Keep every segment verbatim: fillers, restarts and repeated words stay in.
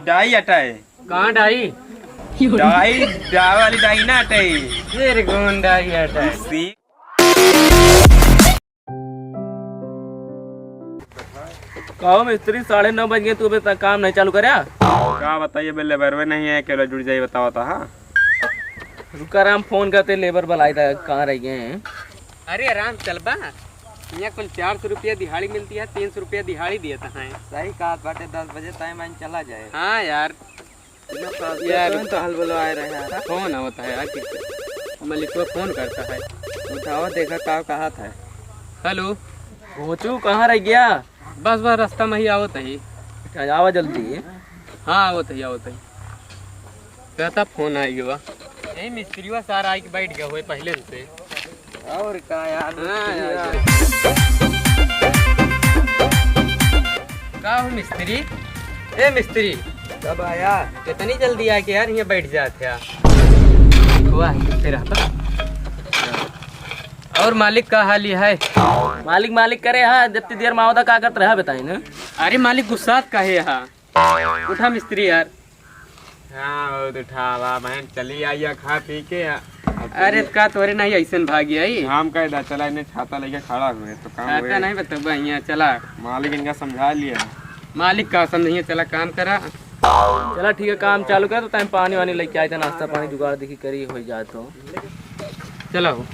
डाई अटाए। कहाँ डाई? डाई, डाई वाली डाई ना अटाए। फिर कौन डाई अटाए? सी। कहो मिस्त्री, साढ़े नौ बज गए, तू अबे तक काम नहीं चालू करया? का बताइए बे, लेबरवे नहीं है, केवल जुड़ जाई, बताओ तो। हाँ, रुका राम, फोन करते, लेबर बुलाई था, कहाँ रह गए हैं? अरे राम, चलबा? यहाँ कुल चार सौ रुपया दिहाड़ी मिलती है, तीन सौ रुपया दिहाड़ी दिया था। सही कहा बाटे, दस बजे टाइम आइन चला जाए। हाँ यार। यार। तुरंत तो हल बोलो आए रहे हैं। फोन आवत है यार, किससे? मलिकवा फोन करता है। उठाओ, देखा का कहा था। हेलो। पहुँचू, कहाँ रह गया? बस, बस, रास्ता में ही आवत ही। अच्छा, आवा जल्दी। हाँ, आवत ही, आवत ही। कहता फोन आई गवा। यही मिस्त्रीवा सार आई के बैठ गया हुए पहले से। और का यार, हाँ, मिस्त्री यार। यार। का हो मिस्त्री? ए मिस्त्री। कब आया? कितनी जल्दी आके यार, यहाँ बैठ जात है। वाह, कितने रहता। और मालिक का हाल ही है? मालिक, मालिक करे हा, जब देर में आवता का करत रहा बताई ना। अरे मालिक गुस्सात काहे हा? उठा मिस्त्री यार। हाँ, वो तो उठावा, बहन चली आइया खा पी के। अब अरे चलिए। का तोरे नहीं ऐसन भागी आई? हम कह दा, चला इन्हें छाता लेके खड़ा हुए तो काम छाता हुए। नहीं बतबा यहाँ, चला। मालिक इनका समझा लिया। मालिक का समझिए, चला काम करा। चला ठीक है, काम चालू कर तो टाइम पानी वानी लेके आए थे, नाश्ता पानी जुगाड़ देखी करी हो जाए तो। चला हो।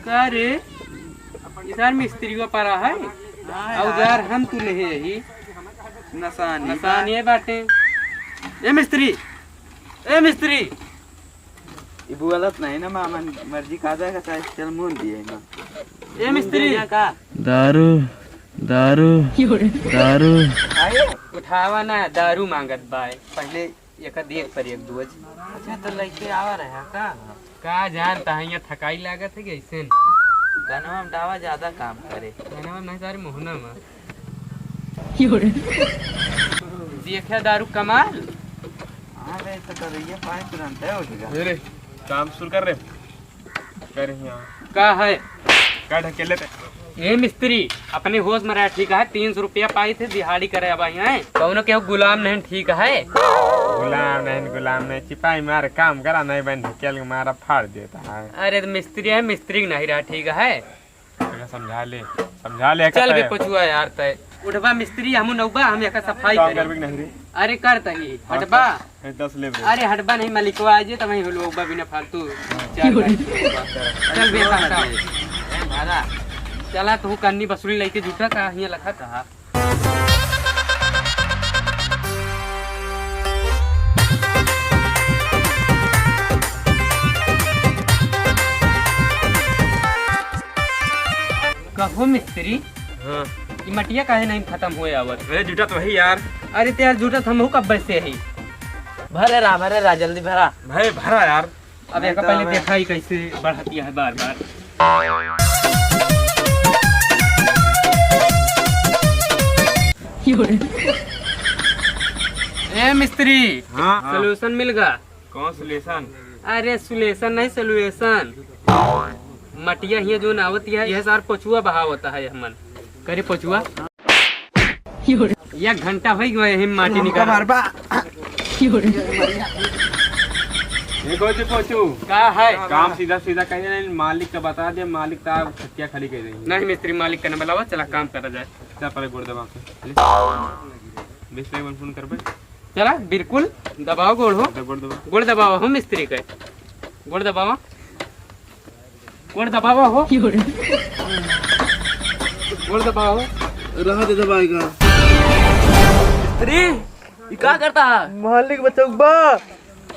का रे? इधर मिस्त्री का पड़ा है? हाँ, और यार। उधर हम तू ले ही। नसानी नसानी बाटे। ए मिस्त्री, ए मिस्त्री। ई बोलत नहीं ना, मामा मर्जी का जाएगा, चाहे चल मुन दिए ना। ए मिस्त्री। का? दारू, दारू, दारू। आए? उठावा ना, दारू मांगत बाय। पहले एक देख पर एक दुअज। अच्छा, तो लइके आवा रहे हैं का? का जानता है, यहाँ थकाई लागत है कि ऐसे न? गनवा में डावा ज्यादा काम करे। गनवा में नहीं, सारे मोहना में। देखा दारू कमाल। हाँ रे, तो करिए पाँच तुरंत है उठेगा। अरे, काम शुरू कर रे। कर यहाँ। का है? का ढकेले ते? ए मिस्त्री, अपने होश में रह, ठीक है? तीन सौ रुपया पाई थे, दिहाड़ी करे अब आई हैं। कौनो केहू गुलाम नहीं, ठीक है? गुलाम नहीं, गुलाम नहीं, चिपाई मार काम करा, नहीं बहन ढकेल के मारा फाड़ देता है। अरे तो मिस्त्री है, मिस्त्री के नहीं रहा, ठीक है? तोके समझा ले, समझा ले, चल बे पचुआ यार, तय उठबा मिस्त्री, हमू नौबा, हम एकर सफाई काम करी। करबे कि नहीं रे? अरे कर तही, हाँ, हटबा। कर। ए, दस लेब रे। अरे हटबा नहीं, मलिकवा आ जे, तब वहीं लोग बा बिना फालतू। हाँ। चार बार। चल बे, हटबा। ए, भागा। चला तू कन्नी बसुली लइके जूठा का हियाँ लखा कहा। कहो मिस्त्री, हाँ। ई मटिया काहे नहीं खतम होए आवत? अरे जुटत वही यार। अरे ते यार जुटत हमहू कब्बे से ही। भरे रा, भरे रा, जल्दी भरा। भाई भरा यार। अब नहीं एका तो पहले हमें देखा ही कैसे बढ़तिया है बार बार। ए मिस्त्री, हाँ। Solution मिल गा। कौन solution? अरे solution नहीं, solution। मटिया हियाँ जोन आवत है, यह सार पचुआ बहावत है हमन। करे पचुआ। एक घंटा होइ गए है माटी निकाल। मारबा। ये कोई तो पचू। का है? काम सीधा सीधा कहे नहीं, मालिक का बता दे, मालिक ता खटिया खाली कर देंगे। नहीं मिस्त्री, मालिक का न बुलावा, चला काम करा जाए। चल पहले गोड़ दबा के। मिस्त्री को फोन कर बे। चला, बिल्कुल, दबाओ गोड़ हो। गोड़ दबा। गोड़ दबाओ हो मिस्त्री के। गोड़ दबाओ। गोड़ दबाओ हो। गोड़ दबाओ। रहा दे दबाएगा। मिस्त्री, ई का करता है? मालिक बचाओ बा।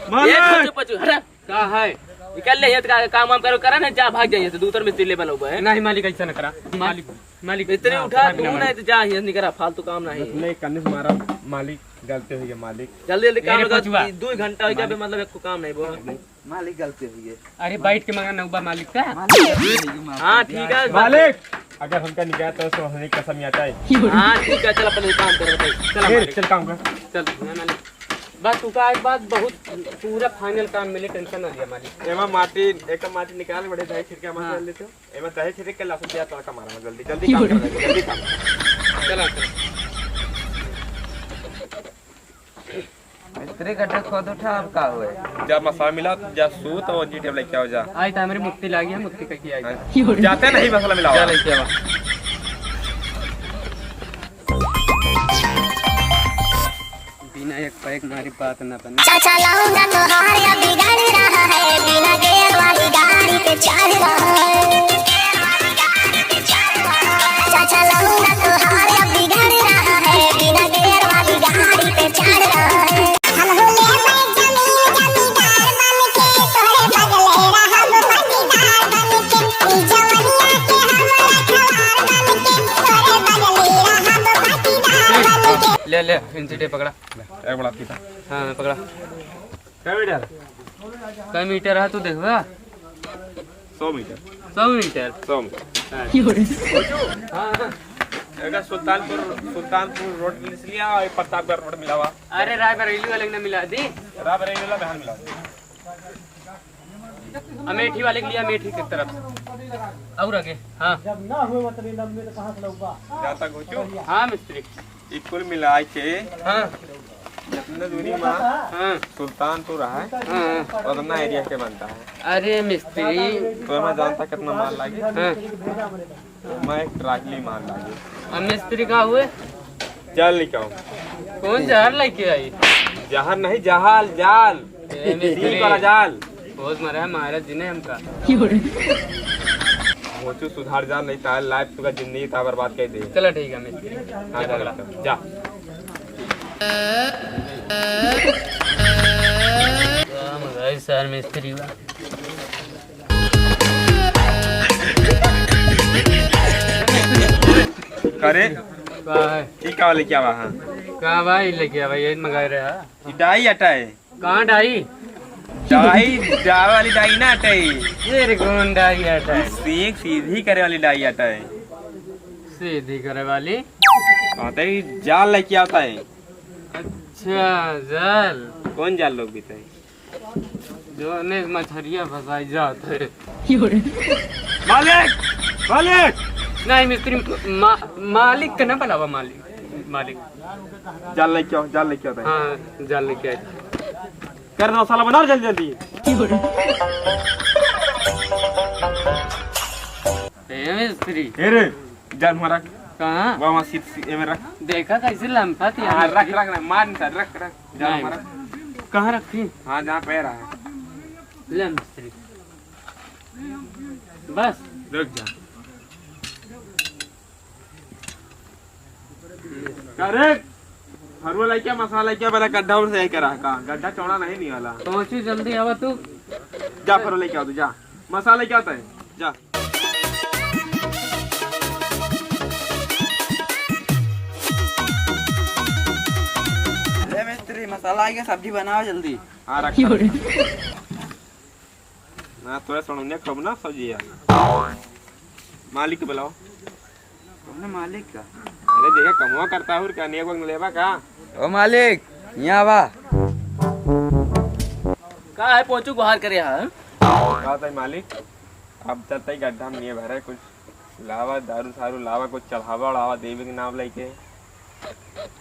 ए, पचू, पचू, हटा। का है? निकल ले, ये तो का-, काम वाम करो, करा ना, जा, भाग जाइए, तो दूसर मिस्त्री ले बनो बा, है? नहीं मालिक, ऐसा न करा। मालिक, मालिक। मिस्त्री हाँ, उठा, हाँ, तू मालिक। नहीं तो जा, ये निकरा, फालतू काम नहीं। बस नहीं, कन्ने से मारा, मालिक, गलती हुई है, मालिक। जल्दी, जल्दी काम ए रे लगा, पचुआ। दू घंटा हो गया, मालिक। मतलब, एक को काम नहीं, बोल। मालिक, गलती हुई है। अरे, बैठ के मंगा नौबा मालिक का। मालिक, गलती हुई है, माफ हाँ, कर दिया। ठीक है। मालिक। अगर हमका निकाल तो सोहनी कसम आता है। हाँ, ठीक है, चल अपन काम कर, बताइए। चल ए, हमारे। चल काम कर। चल, मैं, मैं, बस तू का एक बात बहुत पूरा final काम मिले, tension ना लिया मालिक। एमा माटी, एक माटी निकाल, बड़े दही छिड़के मार हाँ। डाल देते हो। एमा दही छिड़क के लहसुन प्याज तड़का मारा, जल्दी, जल्दी काम कर, जल्दी काम। चला, चला। मिस्त्री गड्ढा खोद उठा, अब का हुए? जा मसाला मिला, जा सूत और जी टेप लेके आओ, जा। आई तो हमारी मुक्ति लागी है, मुक्ति कटी आई। हाँ। जाते नहीं मसाला मिलावा। जा लेके आवा। बिना एक पैक मारी बात ना बने। चाचा लौंडा तोहार या बिगड़ रहा है, बिना गियर वाली गाड़ी पे चढ़ रहा है। चाचा लौंडा तोहार या बिगड़ रहा है, बिना गियर वाली गाड़ी पे चढ़ रहा है। हम हो ले भाई जमीन जमींदार बन के, तोहरे बगले रहब पटीदार बन के। ई जवनिया के हम रखवार बन के, तोहरे बगले रहब पटीदार बन के। ले, ले, इनसे टेप पकड़ा। एक बड़ा फीता। हाँ, पकड़ा। कै मीटर? कै मीटर है तू देखबा? सौ मीटर। सौ मीटर? सौ मीटर। हाँ। हाँ, हाँ। एका सुल्तानपुर, सुल्तानपुर रोड लिस लिया और प्रतापगढ़ रोड मिला हुआ। अरे, रायबरेली वाले ने मिला दी। रायबरेली वाला बहन मिला दी। अमेठी वाले के लिए अमेठी की तरफ से। और आगे, हाँ। जब ना हुए उतने लंबे तो कहाँ से लौबा? जाता घोचू? हाँ, मिस्त्री। ई कुल मिला के हाँ। जितना दूरी में हाँ। सुल्तानपुर है, हाँ। उतना एरिया के बनता है। अरे मिस्त्री। तो मैं जानता कितना माल लागे? हाँ। मैं एक ट्राली माल लागे। अब मिस्त्री का हुए? जाल लेके आओ। कौन जहर लेके आई? जहर नहीं, जहाल, जाल। ए, मिस्त्री। सींग वाला जाल। बहुत मारा है महाराज जी ने हमका। मोचू सुधार जा, नहीं तो लाइफ तुका जिंदगी ता बर्बाद कर दे। चला ठीक है मिस्त्री। हाँ, जा, जा, जा। जा। राम भाई सर मिस्त्री बा। करे? का है? ई का लेके आवा है? का भाई लेके आवा, यही मंगाए रहे हा। ई डाई अटा है। कहाँ डाई? डाई, डाई वाली डाई ना अटई। ये रे कौन डाई अटई? सीख सीधी करे वाली डाई अटई। सीधी करे वाली? हाँ, तो ये जाल लेके आता है। अच्छा, जाल। कौन जाल लोग बीते हैं? जो ने मछरिया फंसाई जात है। मालिक! मालिक! नहीं, मिस्त्री, मा-, मालिक के ना बुलावा, मालिक। मालिक। जाल लेके आओ, जाल लेके आओ। हाँ, जाल लेके आए। कर ना, साला बना जल्दी, जल्दी। ए, मिस्त्री। ए रे, जाल वहाँ रख। कहाँ? वहाँ, वहाँ सीट, सीट, ए में रख। देखा कैसे लंबा थी हाँ, यार। रख, रख, रख, मार नहीं, रख, रख। जाल नहीं। वहाँ रख। कहाँ रखी? हाँ, जहाँ पैर है। ले मिस्त्री। बस। रुक जा। का रे? फरुआ लेके आ, मसाला लेके आ, पहले गड्ढा और सही करा का? गड्ढा चौड़ा नहीं, नहीं वाला। पहुंची, जल्दी आवा तू। जा, फरुआ लेके आ तू, जा। मसाला लेके आता है, जा। अरे मिस्त्री, मसाला आ गया, सब्जी बनाओ जल्दी। हाँ, रख। ना तोरे सड़ौनिया खब ना सब्जी है। मालिक के बुलाओ। कौन मालिक का? अरे देखा कमवा करता हूँ क्या, नेक वक्त लेबा का? ओ मालिक, यहाँ आवा। का है पोचू गुहार करे हा? का है मालिक? अब चलते ही गड्ढा में नहीं भरे कुछ। लावा दारू सारू लावा, कुछ चढ़ावा उढ़ावा देवे के नाम लेके।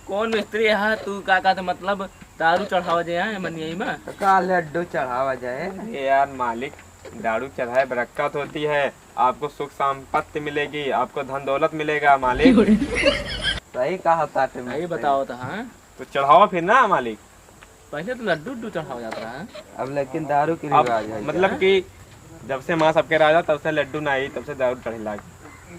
कौन मिस्त्री है तू? का का तो मतलब दारू चढ़ावा जाए है मनियाई में? तो का लड्डू चढ़ावा जाए? अरे यार मालिक, दारू चढ़ाए बरक्कत होती है, आपको सुख संपत्ति मिलेगी, आपको धन दौलत मिलेगा मालिक। सही कहा ताटे सही मिस्त्री। बताओ तो हाँ। तो चढ़ावा फिर ना मालिक। पहले तो लड्डू उड्डू चढ़ावा जाता है। अब लेकिन दारू के अब रिवाज है मतलब क्या? कि जब से माँ सबके राजा, तब से लड्डू ना आई, तब से दारू चढ़े लाग।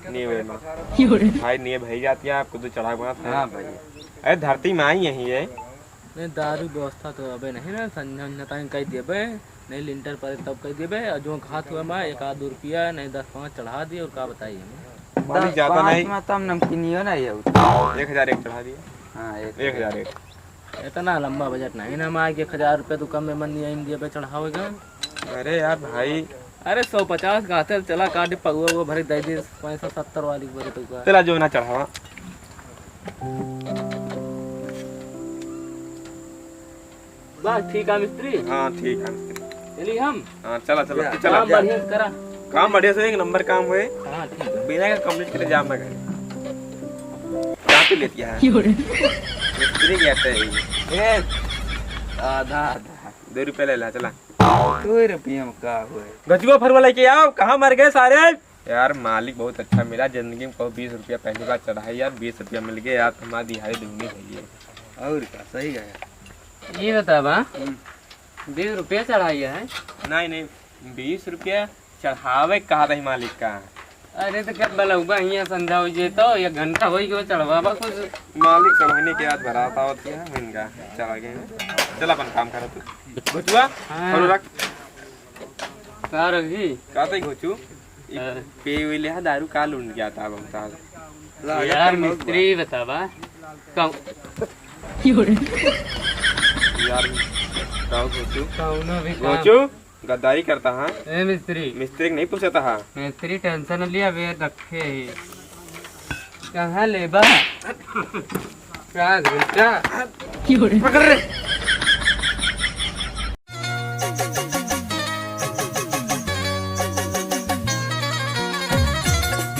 नहीं हुए माँ। क्यों रे? भाई नहीं भई जाती है, आपको तो चढ़ा बात है। हाँ भाई। अरे धरती माँ ही यही है। नहीं, दारू व्यवस्था तो अबे नहीं ना, संझा उंझा ताई कह देबे, नहीं लिंटर पर तब कह देबे, और जो हाथ हुआ माँ एक आध दो रुपया, नहीं दस पाँच चढ़ा दिए, और का बताइए हमें। मालिक दस जाता पाँच नहीं। में तब नमकीनियो नहीं है उतना। एक हजार एक चढ़ा दिए। हाँ, एक एक हजार एक। इतना लंबा बजट नहीं ना, माँ, एक हजार रुपया तू कम में मन नहीं आइन दिया बे चढ़ावेगा। अरे यार भाई, अरे, सौ पचास का आते, चला काट पगुआ वो भरे दे दे, पैसा सत्तर वाली भरे तो का। चला जो ना चढ़ावा। बस ठीक है मिस्त्री। हाँ, ठीक है मिस्त्री। चली हम। हाँ, चला, चला, जा, तू चला। काम जा। बढ़िया से करा। काम बढ़िया से, एक नंबर काम होए। हाँ, ठीक है। बिना का complete करे जा मैं घर। कहाँ पे लेती है? क्यों रे? मिस्त्री कहते हैं। ए, आधा, आधा। दो रुपया ले ला, चला। दो रुपया में का होए? गजुआ फरुआ लेके आओ, कहाँ मर गए सारे? यार, मालिक बहुत अच्छा मिला, जिंदगी में कहूँ बीस रुपया पहली बार चढ़ाई यार, बीस रुपया मिल गया यार, तुम्हारी दिहाड़ी दुगनी भई है। और का, सही है। ये बतावा, हम्म। बीस रुपया चढ़ाई है? नहीं, नहीं, बीस रुपया चढ़ावे कहा रही मालिक का। अरे, तो क्या बलौबा हियाँ संधा हो जे तो, एक घंटा होई गयो चढ़वावा कुछ। मालिक चढ़वनी के आज बारात आवत है, इनका चला गए। चल अपन काम करा तू। बचुआ, हाँ। फोन रख। का रखी? का तई घोचू? ई हाँ। पे हुई ले हा दारू का लूट गया था अब हम साहब। यार मिस्त्री बतावा। कौ- यार, का घोचू? कौनो भी काम। घोचू, गद्दारी करता हाँ। ए मिस्त्री। मिस्त्री के नहीं पूछता हाँ। मिस्त्री tension न लिया, वे रखे ही। कहाँ लेबा? का घंटा? पकड़ रे।